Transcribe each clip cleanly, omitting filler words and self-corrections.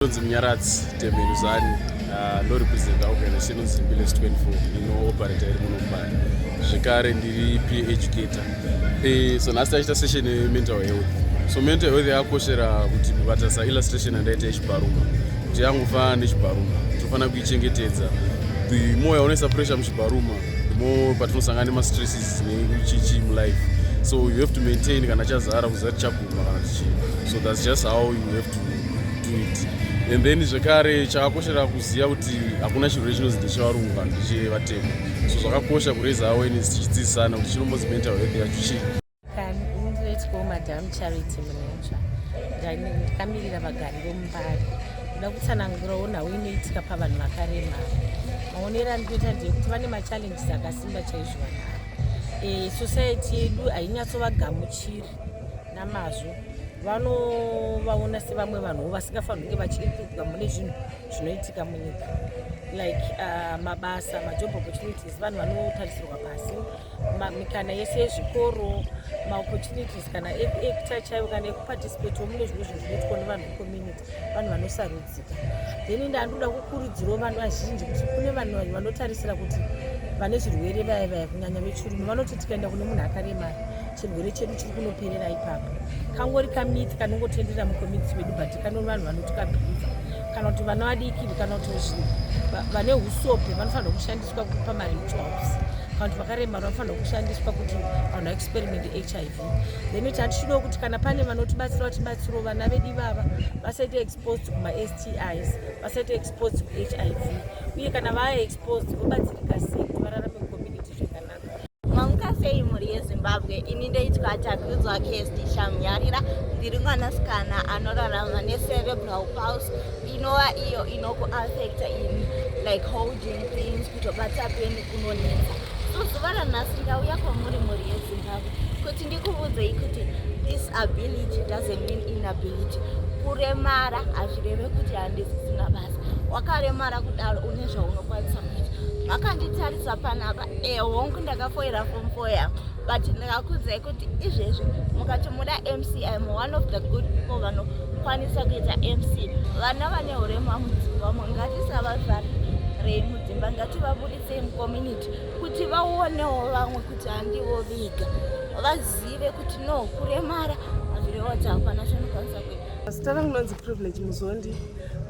Ndonzi Munyaradzi Tembenuzani, ndorepresenta organization inonzi Zimbiles 24 inooperata iri muno Mbare. Zvekare ndiri peer educator. So nhasi tachiita session yemental health. So mental health yakakoshera kuti mukatarisa illustration yandaita yechibharuma, kuti yangofanana nechibharuma, tofanira kuichengetedza. The more yaunoisa pressure muchibharuma, the more patinosangana nemastresses nekuchichi mulife. So you have to maintain kana chazara, kuziva kuti chaguma kana tichii. So that's just how you have to do it. And then zvekare chakakoshera kuziva kuti hakuna chirwere chinonzi ndechevarungu kana ndechevatema. So zvakakosha kuraise awareness, tichidzidzisana kuti chinombonzi mental health yacho chii. Ndinoitwawo Madam Charity Munenzva. Ndakamirira vagari vomuMbare. Ndoda kutsanangurawo nhau inoitika pavanhu vakaremara. Maonero andinoita ndeyekuti vane machallenges akasimba chaizvo vanhu ava. Society yedu hainyatsovagamuchiri namazvo. Vanovaona sevamwe vanhuwo vasingafaniri kunge vachiincludwa mune zvinhu zvinoitika munyika, like mabasa, majob opportunities. Vanhu vanotarisirwa pasi, mikana yese yezvikoro, maopportunities kana ekuacta chaivo kana ekuparticipatawo mune zvimwe zvinhu zvinoitwa nevanhu vecommunity, vanhu vanosarudzika. Then ndandoda kukurudzirawo vanhu vazhinji kuti kune vanhu vanotarisira kuti vane zvirwere vaya vaya, kunyanya vechirume, vanoti tikaenda kune munhu akaremara, chirwere chedu chiri kunoperera ipapo. Kangori kamyth kanongotenderera mucommunity medu, but kano vanhu vanotikabhilivha, kana kuti vana vadiki kana kuti vane usope vanofanirwa kushandiswa pamarituals, kana kuti vakaremara vanofanirwa kushandiswa kuti vanhu vaexperiment HIV. Then tatichidawo kuti kana pane vanotibatsira, vatibatsirawo vana vedu ivava vasaite exposed kumaSTIs, vasaite exposed kuHIV, uye kana vaexposed vobatsirika sei kuti vararame mucommunity zvakanaka. Mamuka sei, mhuri yeZimbabwe? Ini ndoitwa Takudzwa Kesti Shamuyarira. Ndiri mwanasikana anorarama necerebral palsy, inova iyo inokuaffecta in like holding things, kutobata peni kunonetsa. So zuva ranhasi ndauya kwamuri, mhuri yeZimbabwe, kuti ndikuudzei kuti disability doesn't mean inability. Kuremara hazvireve kuti handisisina basa. Wakaremara kudaro, une zvaunokwanisa kuita. Makanditarisa panapa, hongu, ndakafoira form 4 yangu, but ndikakudzai kuti izvezvi mukati muda MC, I'm one of the good people vanokwanisa kuita MC. Vana vane urema mudzimba umo, ngatisavavharirei mudzimba, ngativabudisei mucommunity kuti vaonewo vamwe kuti handivo vega, vazive kuti no, kuremara hazvirevo kuti hapana chinokwanisa kuita. Zita rangu nonzi Privilege Muzondi.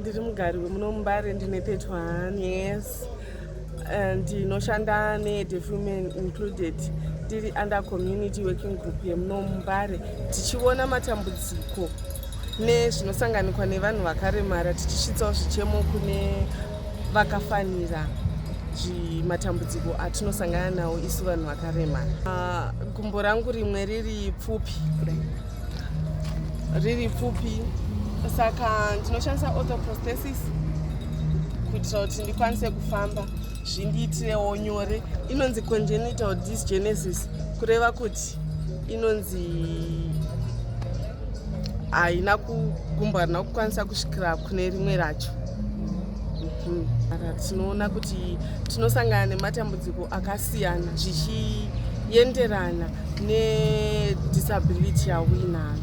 Ndiri mugari wemuno muMbare, ndine 31 years. Ndinoshanda neDeaf Women Included, ndiri under community working group yemuno muMbare, tichiona matambudziko nezvinosanganikwa nevanhu vakaremara, tichisvitsawo zvichemo kune vakafanira matambudziko atinosangana nawo isu vanhu vakaremara. Gumbo rangu rimwe riri pfupi, riri pfupi, saka ndinoshandisa orthoprosthesis kuitira kuti ndikwanise kufamba, zvindiitirewo nyore. Inonzi congenital dysgenesis, kureva kuti inonzi haina kugumbo harina kukwanisa kusvikira kune rimwe racho. Tinoona kuti tinosangana nematambudziko akasiyana zvichienderana nedisability yauinayo,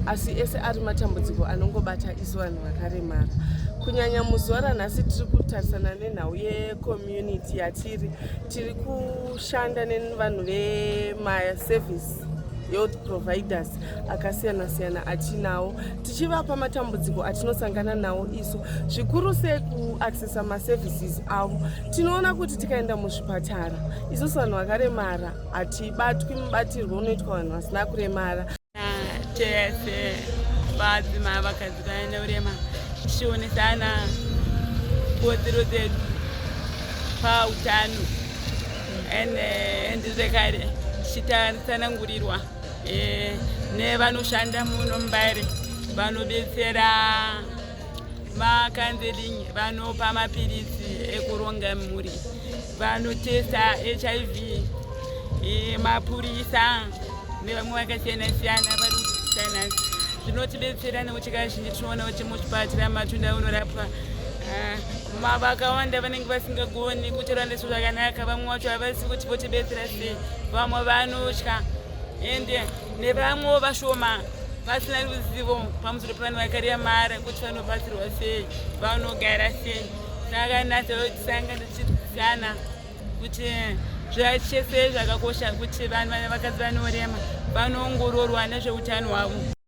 asi ese ari matambudziko anongobata isu vanhu vakaremara. Kunyanya muzuva ranhasi tiri kutarisana nenhau yecommunity yatiri. Tiri kushanda nevanhu vemaservice health providers akasiyana siyana atinawo, tichivapa matambudziko atinosangana nawo isu, zvikuru sei kuaccessa maservices avo. Tinoona kuti tikaenda muzvipatara, isusu vanhu vakaremara hatibatwi mubatirwo unoitwa vanhu vasina kuremara. Tese vadzimai, vakadzi vane urema, tichionesana kodzero dzedu pautano and zvekare tichitsanangurirwa nevanoshanda muno muMbare, vanobetsera macounselling, vanopa mapiritsi ekuronga mhuri, vanotesta HIV, mapurisa nevamwe vakasiyana siyana vari kusanasi. Zvinotibetsera nekuti kazhinji tinoona kuti muchipatara matunda unorapwa, vakawanda vanenge vasingagoni kutaura nesu zvakanaka. Vamwe vacho havasi kuti votibetsera sei, vamwe vanotya, ende nevamwewo vashoma. vasina ruzivo pamusoro pevanhu vakaremara kuti vanobatsirwa sei, vanogara sei. Saka nhasi tisanga tichidzidzisana kuti zvachese zvakakosha kuti vanhu vakadzi vanorema vanoongororwa nezveutano hwavo.